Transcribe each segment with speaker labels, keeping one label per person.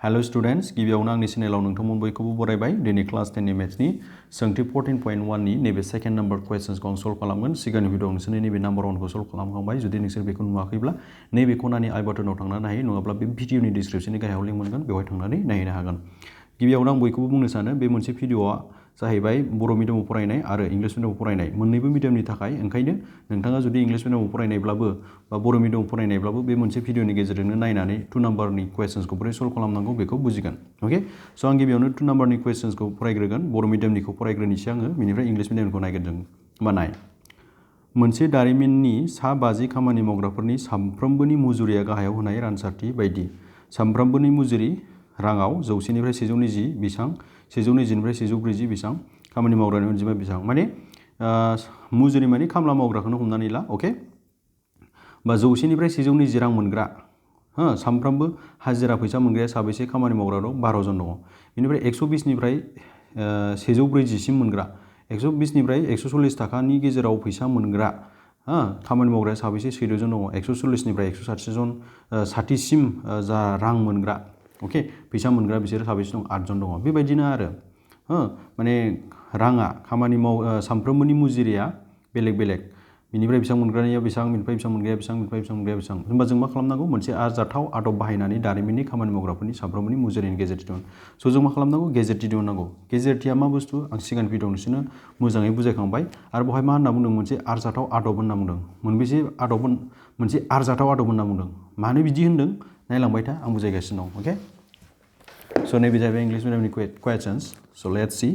Speaker 1: Hello students गिबियावनो आंनि चेनेलाव नोंथांमोन बयखौबो बरायबाय दिनै क्लास 10 नि मैथ्सनि सोंथि 14.1 नि नैबे सेकेन्ड नाम्बार क्वेश्चन्सखौ आं सल्व खालामगोन सिगांनि भिडिअआव नोंसोरनि नैबे नाम्बार 1 खौ सल्व खालामखांबाय जुदि नोंसोर बेखौ नुवाखैब्ला नैबे खनानि आई बाटनाव थांनानै हायो नङाब्ला बे भिडिअनि डिसक्रिप्शननि गाहायाव लिंक मोनगोन बेवहाय थांनानै नायहैनो हागोन गिबियावनो आं बयखौबो बुंनो सानो बे मोनसे भिडिअआ जाहैबाय बर' मिडियामाव फरायनाय आरो इंलिश मिडियामाव फरायनाय मोन्नैबो मिडियामनि थाखाय ओंखायनो नोंथाङा जुदि इंलिश मिडियामाव फरायनायब्लाबो बा बर' मिडियामाव फरायनायब्लाबो बे मोनसे भिडिअनि गेजेरजोंनो नायनानै 2 नाम्बारनि क्वेश्चन्सखौ बोरै सल्व खालामनांगौ बेखौ बुजिगोन ओके स' आं गिबियावनो 2 नाम्बारनि क्वेश्चन्सखौ फरायग्रोगोन बर' मिडियामनिखौ फरायग्रोनोसै आङो बेनिफ्राय इंलिश मिडियामखौ नायगोन जों होमबा नाय मोनसे दारिमिननि सा 50 खामानि मावग्राफोरनि सानफ्रोमबोनि मुजुरिया गाहायाव होनाय रानसारथि बायदि सानफ्रोमबोनि मुजुरि राङाव 100 निफ्राय 120 बेसां 120 निफ्राय 140 बेसां खामानि मावग्रानि अनजिमा बेसां माने मुजुरि माने खामला मावग्राखौनो हमनानै ला अके बा 100 निफ्राय 120 रां मोनग्रा सानफ्रोमबो हाजिरा फैसा मोनग्राया साबेसे खामानि मावग्रा दं 12 जन दङ बेनिफ्राय 120 निफ्राय 140 सिम मोनग्रा 120 निफ्राय 140 थाखानि गेजेराव फैसा मोनग्रा खामानि मावग्राया साबेसे 14 जन दङ 140 निफ्राय 160 जन 60 सिम जा रां मोनग्रा ओके फैसा मोनग्रा बिसोर साबेसे दं 8 जन दङ बेबायदिनो आरो माने राङा खामानि सानफ्रोमबोनि मुजुरिया बेलेग बेलेग बिनिफ्राय बेसेबां मोनग्रानिया बेसेबां बिनिफ्राय बेसेबां मोनग्राया बेसेबां बिनिफ्राय बेसेबां मोनग्राया बेसेबां होनबा जों मा खालामनांगौ मोनसे आरजाथाव आदब बाहायनानै दारिमिननि खामानि मावग्राफोरनि सानफ्रोमबोनि मुजुरिनि गेजेरथि दिहुन स' जों मा खालामनांगौ गेजेरथि दिहुननांगौ गेजेरथिया मा बुस्थु आं सिगां भिडिअ नोंसोरनो मोजाङै बुजायखांबाय आरो बेवहाय मा होनना बुंदों मोनसे आरजाथाव आदब होनना बुंदों मोनबेसे आदब मोनसे आरजाथाव आदब होनना बुंदों मानो बिदि होनदों नायलांबाय था आं बुजायगासिनो दं अके स' नैबे जाहैबाय इंलिश मिडियामनि क्वेश्चन्स स' let's see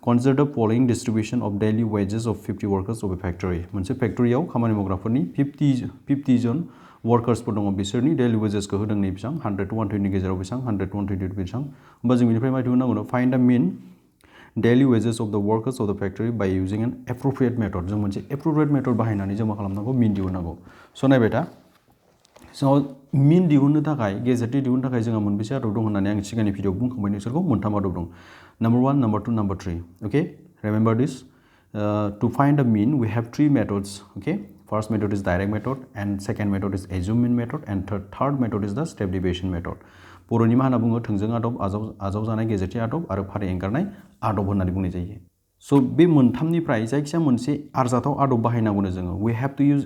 Speaker 1: Consider the following distribution of daily wages of 50 workers of a factory. मोनसे फेक्टरियाव खामानि मावग्राफोरनि 50 जन वर्कार्सफोर दङ बिसोरनि daily wagesखौ होदों नै बेसेबां 100 to 120 नि गेजेराव बेसेबां 100 to 120 बेसेबां होमबा जों बेनिफ्राय मा दिहुननांगौ find the mean daily wages of the workers of the factory by using an appropriate method जों मोनसे appropriate method बाहायनानै जों मा खालामनांगौ mean दिहुननांगौ स' नायबाय था मिन दिहुननो थाखाय गेजेरथि दिहुननो थाखाय जोंहा मोनबेसे आदब दं होननानै आं सिगांनि भिडिअ बुंखांबाय नोंसोरखौ मोनथाम आदब दं number 1 number 2 number 3 okay remember this to find the mean we have 3 methods okay first method is direct method and second method is assume mean method and third method is the step deviation method बर'नि मा होनना बुङो थोंजों आदब आजावजानाय गेजेरथि आदब आरो फारि एंगारनाय आदब होननानै बुंनाय जायो स' बे मोनथामनिफ्राय जायखिजाया मोनसे आरजाथाव आदब बाहायनांगौनो जोङो we have to use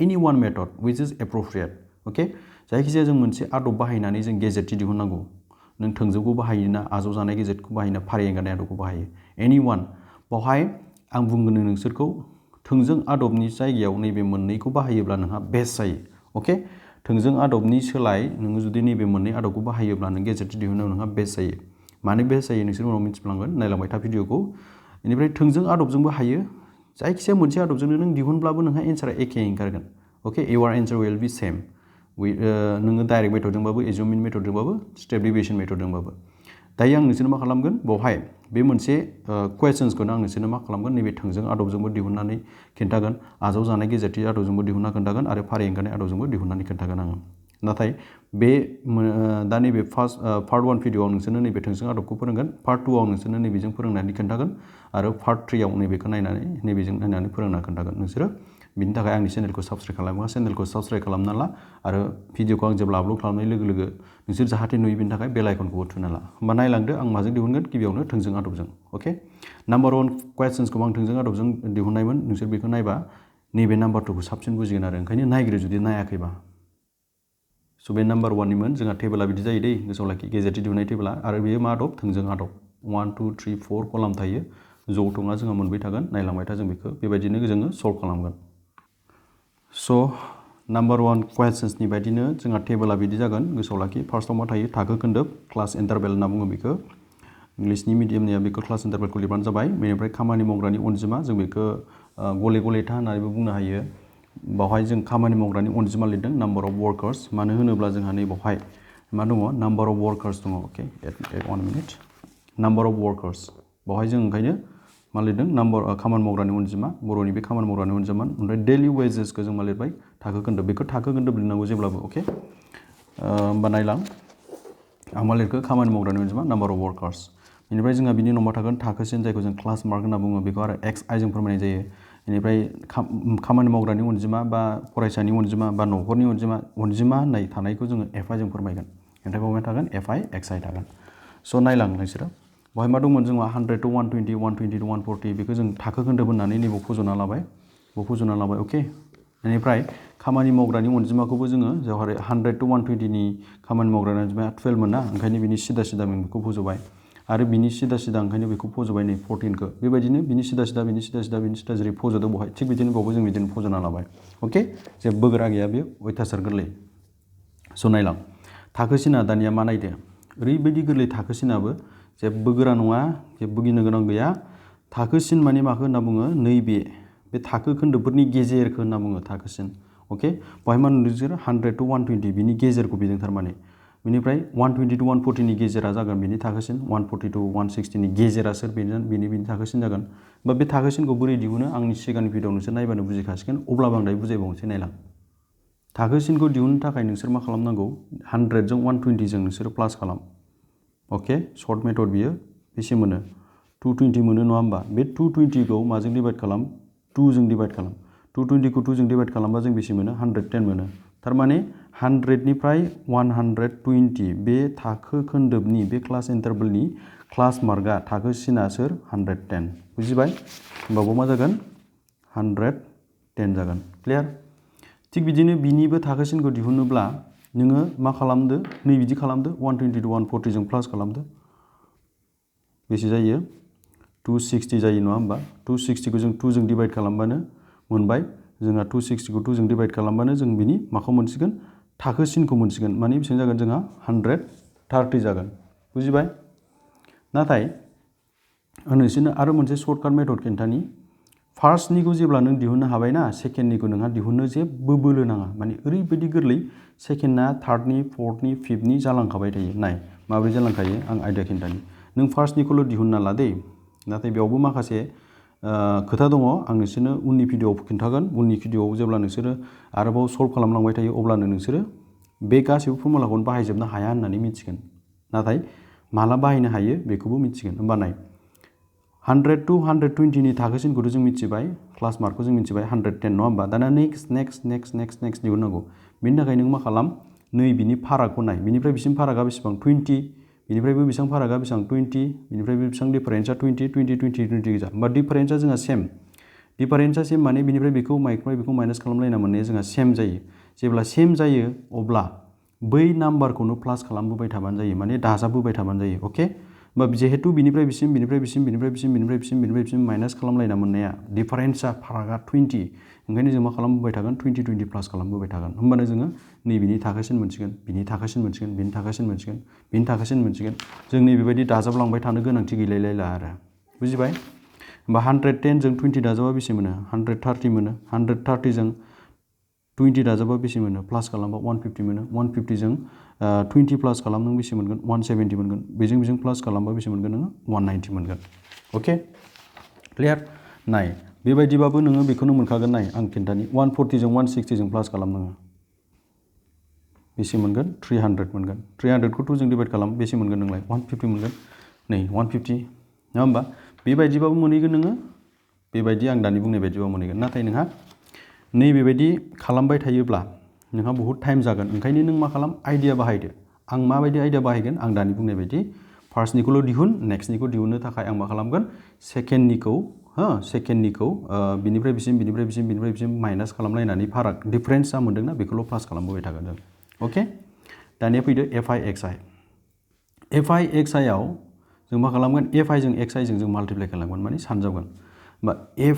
Speaker 1: any one method which is appropriate okay जायखिजाया जों मोनसे आदब बाहायनानै जों गेजेरथि दिहुननांगौ नों थोंजोंखौ बाहायोना आजावजानाय गेजेरथिखौ बाहायोना फारि एंगारनाय आदबखौ बाहायो एनि वान बावहाय आं बुंगोन नोंसोरखौ थोंजों आदबनि जायगायाव नैबे मोननैखौ बाहायोब्ला नोंहा बेस्ट जायो अके थोंजों आदबनि सोलाय नोङो जुदि नैबे मोननै आदबखौ बाहायोब्ला नों गेजेरथि दिहुननायाव नोंहा बेस्ट जायो मानो बेस्ट जायो नोंसोर उनाव मिथिलांगोन नायलांबाय था भिडिअखौ बेनिफ्राय थोंजों आदबजोंबो हायो जायखिजाया मोनसे आदबजोंनो नों दिहुनब्लाबो नोंहा एन्सारा एखे ओंखारगोन अके इउर एन्सार विल बि सेम नोङो डाइरेक्ट मेथडजोंबाबो एजुमिन मेथडजोंबाबो स्टेप डिभिएसन मेथडजोंबाबो दायो आं नोंसोरनो मा खालामगोन बावहाय बे मोनसे कुवेश्चन्सखौनो आं नोंसोरनो मा खालामगोन नैबे थोंजों आदबजोंबो दिहुननानै खिन्थागोन आजावजानाय गेजेरथि आदबजोंबो दिहुनना खोन्थागोन आरो फारि एंगारनाय आदबजोंबो दिहुननानै खोन्थागोन आङो नाथाय बे दा नैबे पार्ट 1 भिडिअआव नोंसोरनो नैबे थोंजों आदबखौ फोरोंगोन पार्ट 2 आव नोंसोरनो नैबेजों फोरोंनानै खोन्थागोन आरो पार्ट 3 आव नैबेखौ नायनानै नैबेजों नायनानै फोरोंना खोन्थागोन नोंसोरो बिनि थाखाय आंनि चेनेलखौ साबस्क्राइब खालामोबा चेनेलखौ साबस्क्राइब खालामना ला आरो भिडिअखौ आं जेब्ला आपल'ड खालामनाय लोगो लोगो नोंसोर जाहाथे नुयो बिनि थाखाय बेल आइकनखौबो थुना ला होमबा नायलांदो आं माजों दिहुनगोन गिबियावनो थोंजों आदबजों अके नाम्बार 1 कुवेश्चन्सखौ आं थोंजों आदबजों दिहुननायमोन नोंसोर बेखौ नायबा नैबे नाम्बार 2 खौ साबसिन बुजिगोन आरो ओंखायनो नायग्रो जुदि नायाखैबा स' बे नाम्बार 1 निमोन जोंहा टेबोला बिदि जायो दै गोसोआव लाखि गेजेरथि दिहुननाय टेबोला आरो बेयो मा आदब थोंजों आदब 1 2 3 4 कलाम थायो जौथुङा जोंहा मोनबाय थागोन नायलांबाय था जों बेखौ बेबायदिनो जोङो सल्भ खालामगोन स' नाम्बार 1 कुवेश्चन्सनि बायदिनो जोंहा टेबोला बिदि जागोन गोसोआव लाखि फार्स्टआव मा थायो थाखो खोन्दोब क्लास इन्टारभेल होनना बुङो बेखौ इंलिशनि मिडियामनिया बेखौ क्लास इन्टारभेलखौ लिरबानो जाबाय बेनिफ्राय खामानि मावग्रानि अनजिमा जों बेखौ गले गलेथा होननानैबो बुंनो हायो बावहाय जों खामानि मावग्रानि अनजिमा लिरदों नाम्बार अफ वर्कार्स मानो होनोब्ला जोंहा नै बावहाय मा दङ नाम्बार अफ वर्कार्स दङ अके एट 1 मिनिट नाम्बार अफ वर्कार्स बावहाय जों ओंखायनो मा लिरदों खामानि मावग्रानि अनजिमा बर'नि बे खामानि मावग्रानि अनजिमा ओमफ्राय डेलि वेजेसखौ जों मा लिरबाय थाखो खोन्दोब बेखौ थाखो खोन्दोब लिरनांगौ जेब्लाबो अके होमबा नायलां आं मा लिरखो खामानि मावग्रानि अनजिमा नाम्बार अफ वर्कार्स बेनिफ्राय जोंहा बिनि उनाव मा थागोन थाखोसिन जायखौ जों क्लास मार्क होनना बुङो बेखौ आरो एक्स आइ जों फोरमायनाय जायो बेनिफ्राय खामानि मावग्रानि अनजिमा बा फरायसानि अनजिमा बा न'खरनि अनजिमा होननाय थानायखौ जोङो एफ आइ जों फोरमायगोन ओमफ्राय बाव मा थागोन fi xi थागोन स' नायलां नोंसोरो बहाय मा दंमोन जोंहा 100 to 120 120 to 140 बेखौ जों थाखो खोन्दोब होननानै नैबाव फज'ना लाबाय अके बेनिफ्राय खामानि मावग्रानि अनजिमाखौबो जोङो जेवहाय 100 to 120 नि खामानि मावग्रानि अनजिमाया 12 मोन ना ओंखायनो बिनि सिदा सिदा जों बेखौ फज'बाय आरो बिनि सिदा सिदा ओंखायनो बेखौ फज'बाय नै 14 खौ बेबायदिनो बिनि सिदा सिदा बिनि सिदा सिदा बिनि सिदा जेरै फज'दों बहाय थिग बिदिनो बावबो जों बिदिनो फज'ना लाबाय अके जेबो गोरा गैया बेयो अयथासार गोरलै स' नायलां थाखोसिना दानिया मा नायदो ओरैबायदि गोरलै थाखोसिनाबो जेबो गोरा नङा जेबो गिनो गोनां गैया थाखोसिन माने माखौ होनना बुङो नैबे बे थाखो खोन्दोबफोरनि गेजेरखौ होनना बुङो थाखोसिन अके बहाय मा नुदों बिसोरो 100 to 120 बिनि गेजेरखौ बिदों थारमाने बेनिफ्राय 120 to 140 नि गेजेरा जागोन बिनि थाखोसिन 140 to 160 नि गेजेरा सोर बिनि थाखोसिन जागोन बा बे थाखोसिनखौ बोरै दिहुनो आंनि सिगांनि भिडिअ नोंसोर नायबानो बुजिखासिगोन अब्लाबो आं दायो बुजायबावनोसै नायलां थाखोसिनखौ दिहुननो थाखाय नोंसोर मा खालामनांगौ 100 जों 120 जों नोंसोरो प्लास खालाम अके सर्ट मेथड बियो बेसे मोनो 220 मोनो नङा होमबा बे 220 खौ माजों डिभाइड खालाम 2 जों डिभाइड खालाम 220 खौ 2 जों डिभाइड खालामबा जों बेसे मोनो 110 मोनो थारमाने 100 निफ्राय 120 बे थाखो खोन्दोबनि बे क्लास इन्टारभेलनि क्लास मार्कआ थाखोसिना सोर 110 बुजिबाय होमबाबो मा जागोन 110 जागोन क्लियार थिग बिदिनो बिनिबो थाखोसिनखौ दिहुनोब्ला नोङो मा खालामदो नै बिदि खालामदो 120 to 140 जों प्लास खालामदो बेसे जायो 260 जायो नङा होमबा 260 खौ जों 2 जों डिभाइड खालामबानो मोनबाय जोंहा 260 खौ 2 जों डिभाइड खालामबानो जों बिनि माखौ मोनसिगोन थाखोसिनखौ मोनसिगोन माने बेसेबां जागोन जोंहा 130 जागोन बुजिबाय नाथाय नोंसोरनो आरो मोनसे सर्टकाट मेथड खिन्थानि फार्स्टनिखौ जेब्ला नों दिहुननो हाबाय ना सेकेन्डनिखौ नोंहा दिहुननो जेबो बोलो नाङा माने ओरैबायदि गोरलै सेकेन्डना थार्डनि फर्थनि फिफ्थनि जालांखाबाय थायो नाय माबोरै जालांखायो आं आइडिया खिन्थानि नों फार्स्टनिखौल' दिहुनना ला दै नाथाय बेयावबो माखासे खोथा दङ आं नोंसोरनो उननि भिडिअआव खिन्थागोन उननि भिडिअआव जेब्ला नोंसोरो आरोबाव सल्भ खालामलांबाय थायो अब्लानो नोंसोरो बे गासैबो फर्मुलाखौनो बाहायजोबनो हाया होननानै मिथिगोन नाथाय माला बाहायनो हायो बेखौबो मिथिगोन होमबा नाय 100 to 120 नि थाखोसिनखौथ' जों मिथिबाय क्लास मार्कखौ जों मिथिबाय 110 नङा होमबा दाना नेक्स्ट दिहुननांगौ बेनि थाखाय नों मा खालाम नै बिनि फारागखौ नाय बिनिफ्राय बिसिम फारागा बेसेबां 20 बिनिफ्रायबो बेसेबां फारागा बेसेबां 20 बिनिफ्रायबो बेसेबां डिफारेन्सआ 20 गोजा होमबा डिफारेन्सआ जोंहा सेम माने बिनिफ्राय बेखौ माइनास खालामलायना मोननाया जोंहा सेम जायो जेब्ला सेम जायो अब्ला बै नाम्बारखौनो प्लास खालामबोबाय थाबानो जायो माने दाजाबबोबाय थाबानो जायो अके होमबा जिहेतु बिनिफ्राय बिसिम माइनास खालामलायना मोननाया डिफारेन्सआ फारागा 20 ओंखायनो जों मा खालामबोबाय थागोन 20 प्लास खालामबोबाय थागोन होमबानो जोङो नैबेनि थाखोसिन मोनसिगोन बिनि थाखोसिन मोनसिगोन बिनि थाखोसिन मोनसिगोन बिनि थाखोसिन मोनसिगोन जों नैबेबायदि दाजाबलांबाय थानो गोनांथि गैलायलायला आरो बुजिबाय होमबा 110 जों 20 दाजाबा बेसे मोनो 130 मोनो 130 जों 20 दाजाबा बेसे मोनो प्लास खालामबा 150 मोनो 150 जों 20 प्लास खालामनों बेसे मोनगोन 170 मोनगोन बेजों प्लास खालामबा बेसे मोनगोन नोङो 190 मोनगोन अके क्लियार नाय बेबायदिबाबो नोङो बेखौनो मोनखागोन नाय आं खिन्थानि 140 जों 160 जों प्लास खालाम नोङो बेसे मोनगोन 300 मोनगोन 300 खौ 2 जों डिभाइड खालाम बेसे मोनगोन नोंलाय 150 मोनगोन नै 150 नङा होमबा बेबायदिबाबो मोनहैगोन नोङो बेबायदि आं दानि बुंनाय बायदिबा मोनहैगोन नाथाय नोंहा नैबेबायदि खालामबाय थायोब्ला नोंहा बहुद टाइम जागोन ओंखायनो नों मा खालाम आइडिया बाहायदो आं माबायदि आइडिया बाहायगोन आं दानि बुंनाय बायदि फार्स्टनिखौल' दिहुन नेक्स्टनिखौ दिहुननो थाखाय आं मा खालामगोन सेकेन्डनिखौ बिनिफ्राय बिसिम माइनास खालामलायनानै फाराग डिफारेन्स जा मोनदोंना बेखौल' प्लास खालामबोबाय थागोन जों अके दानिया फैदो fi xi आव जों मा खालामगोन fi जों xi जों माल्टिप्लाइ खालामगोन माने सानजाबगोन होमबा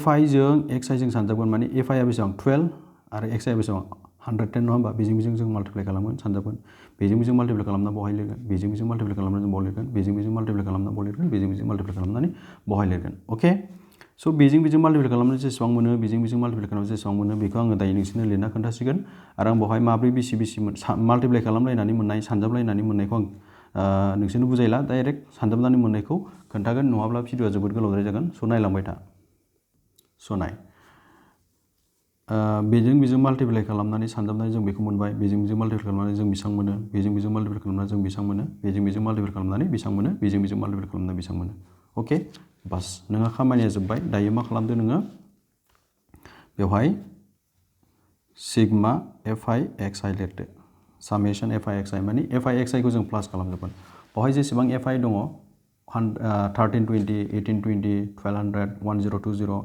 Speaker 1: fi जों xi जों सानजाबगोन माने fi आ बेसेबां 12 आरो xi आ बेसेबां 110 नङा होमबा बेजों जों माल्टिप्लाइ खालामगोन सानजाबगोन बेजों माल्टिप्लाइ खालामना बहाय लिरगोन बेजों माल्टिप्लाइ खालामना जों बाव लिरगोन बेजों माल्टिप्लाइ खालामना बाव लिरगोन बेजों माल्टिप्लाइ खालामनानै बहाय लिरगोन अके स' बेजों माल्टिप्लाइ खालामनानै जेसेबां मोनो बेजों माल्टिप्लाइ खालामनानै जेसेबां मोनो बेखौ आङो दायो नोंसोरनो लिरना खोन्थासिगोन आरो आं बहाय माब्रै बेसे माल्टिप्लाइ खालामलायनानै मोननाय सानजाबलायनानै मोननायखौ आं नोंसोरनो बुजायला डाइरेक्ट सानजाबनानै मोननायखौ खोन्थागोन नङाब्ला भिडिअआ जोबोद गोलावद्राय जागोन स' नायलांबाय था स' नाय बेजों माल्टिप्लाइ खालामनानै सानजाबनानै जों बेखौ मोनबाय बेजों माल्टिप्लाइ खालामनानै जों बेसेबां मोनो बेजों माल्टिप्लाइ खालामनानै जों बेसेबां मोनो बेजों माल्टिप्लाइ खालामनानै बेसेबां मोनो बेजों माल्टिप्लाइ खालामनानै बेसेबां मोनो अके बास नोंहा खामानिया जोब्बाय दायो मा खालामदो नोङो बेवहाय सिगमा fi xi लिरदो सामेसन एफ आइ एक्स आइ माने एफ आइ एक्स आइ खौ जों प्लास खालामजोबगोन बेवहाय जेसेबां एफ आइ दङ 1320 1820 1200 1020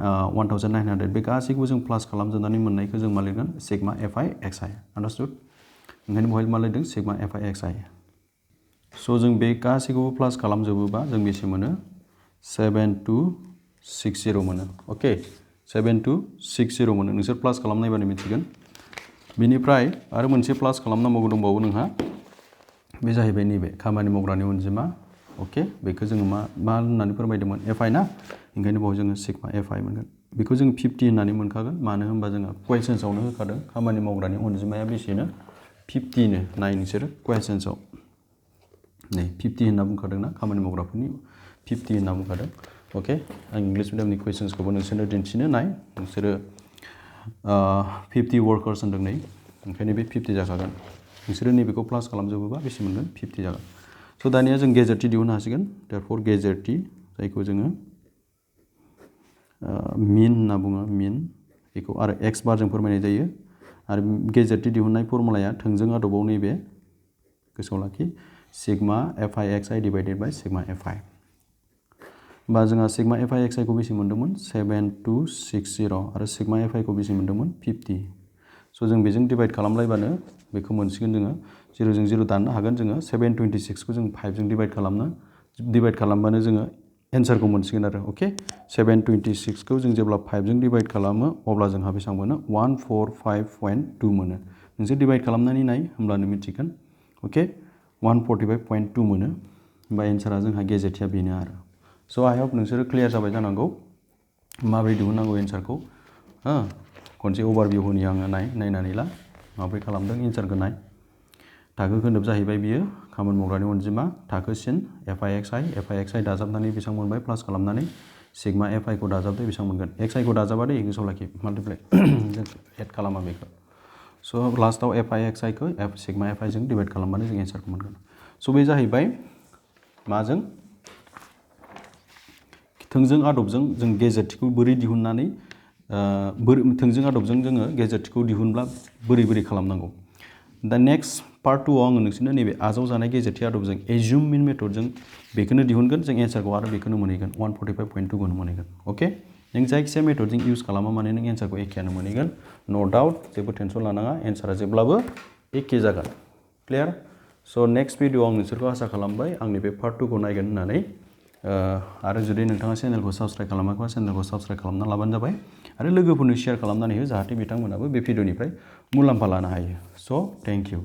Speaker 1: 1900 बे गासैखौबो जों प्लास खालामजोबनानै मोननायखौ जों मा लिरगोन सिगमा एफ आइ एक्स आइ आन्डारस्टुड ओंखायनो बेवहाय मा लिरदों सिगमा एफ आइ एक्स आइ स' जों बे गासैखौबो प्लास खालामजोबोबा जों बेसे मोनो 7260 मोनो अके 7260 मोनो नोंसोर प्लास खालामनायबानो मिथिगोन बिनिफ्राय आरो मोनसे प्लास खालामनांगौ दंबावो नोंहा बे जाहैबाय नैबे खामानि मावग्रानि अनजिमा अके बेखौ जोङो मा होननानै फोरमायदोंमोन एफ आइ ना ओंखायनो बाव जोङो सिगमा एफ आइ मोनगोन बेखौ जों 50 होननानै मोनखागोन मानो होनबा जोङो कुवेसन्सआवनो होखादों खामानि मावग्रानि अनजिमाया बेसेनो 50 नो नाय नोंसोरो कुवेसन्सआव नै 50 होनना बुंखादोंना खामानि मावग्राफोरनि 50 होनना बुंखादों अके आं इंलिश मिडियामनि कुवेसन्सखौबो नोंसोरनो दिन्थिनो नाय नोंसोरो 50 वर्कार्स होनदों नै ओंखायनो बे 50 जाखागोन नोंसोरो नैबेखौ प्लास खालामजोबोबा बेसे मोनगोन 50 जागोन स' दानिया जों गेजेर टि दिहुननो हासिगोन देयरफर गेजेर टि जायखौ जोङो मिन होनना बुङो मिन बेखौ आरो एक्स बारजों फोरमायनाय जायो आरो गेजेर टि दिहुननाय फर्मुलाया थोंजों आदबाव नैबे गोसोआव लाखि sigma F I X I divided by sigma F I होमबा जोंहा सिगमा एफ आइ एक्स आइ खौ बेसे मोन्दोंमोन 7260 आरो सिगमा एफ आइ खौ बेसे मोन्दोंमोन 50 स' जों बेजों डिभाइड खालामलायबानो बेखौ मोनसिगोन जोङो 0 जों 0 दाननो हागोन जोङो 726 खौ जों 5 जों डिभाइड खालामबानो जोङो एन्सारखौ मोनसिगोन आरो अके 726 खौ जों जेब्ला 5 जों डिभाइड खालामो अब्ला जोंहा बेसेबां मोनो 145.2 मोनो नोंसोर डिभाइड खालामनानै नाय होमब्लानो मिथिगोन अके 145.2 मोनो होमबा एन्सारा जोंहा गेजेरथिया बेनो आरो स' आइ हप नोंसोरो क्लियार जाबाय जानांगौ माबोरै दिहुननांगौ एन्सारखौ खनसे अभारभिउ होनि आङो नायनानै ला माबोरै खालामदों एन्सारखौ नाय थाखो खोन्दोब जाहैबाय बियो खामानि मावग्रानि अनजिमा थाखोसिन एफ आइ एक्स आइ दाजाबनानै बेसेबां मोनबाय प्लास खालामनानै सिगमा एफ आइ खौ दाजाबदो बेसेबां मोनगोन एक्स आइ खौ दाजाबादो गोसोआव लाखि माल्टिप्लाइ जों एड खालामा बेखौ स' लास्टआव एफ आइ एक्स आइ खौ सिगमा एफ आइ जों डिभाइड खालामबानो जों एन्सारखौ मोनगोन स' बे जाहैबाय माजों थोंजों आदबजों जों गेजेरथिखौ बोरै दिहुननानै थोंजों आदबजों जोङो गेजेरथिखौ दिहुनब्ला बोरै खालामनांगौ दा नेक्स्ट पार्ट 2 आव आङो नोंसोरनो नैबे आजावजानाय गेजेरथि आदबजों एज्युम मिन मेथडजों बेखौनो दिहुनगोन जों एन्सारखौ आरो बेखौनो मोनहैगोन 145.2 खौनो मोनहैगोन अके नों जायखिजाया मेथडजों इउज खालामा माने नों एन्सारखौ एखेयानो मोनहैगोन नो डाउट जेबो टेनसन लानाङा एन्सारा जेब्लाबो एखे जागोन क्लियार स' नेक्स्ट भिडिअ आं नोंसोरखौ आसा खालामबाय आंनि बे पार्ट 2 खौ नायगोन होननानै आरो जुदि नोंथाङा चेनेलखौ साबस्क्राइब खालामाखैबा चेनेलखौ साबस्क्राइब खालामना लाबानो जाबाय आरो लोगोफोरनो शेयार खालामनानै हो जाहाथे बिथांमोनाबो बे भिडिअनिफ्राय मुलाम्फा लानो हायो स' थेंक इउ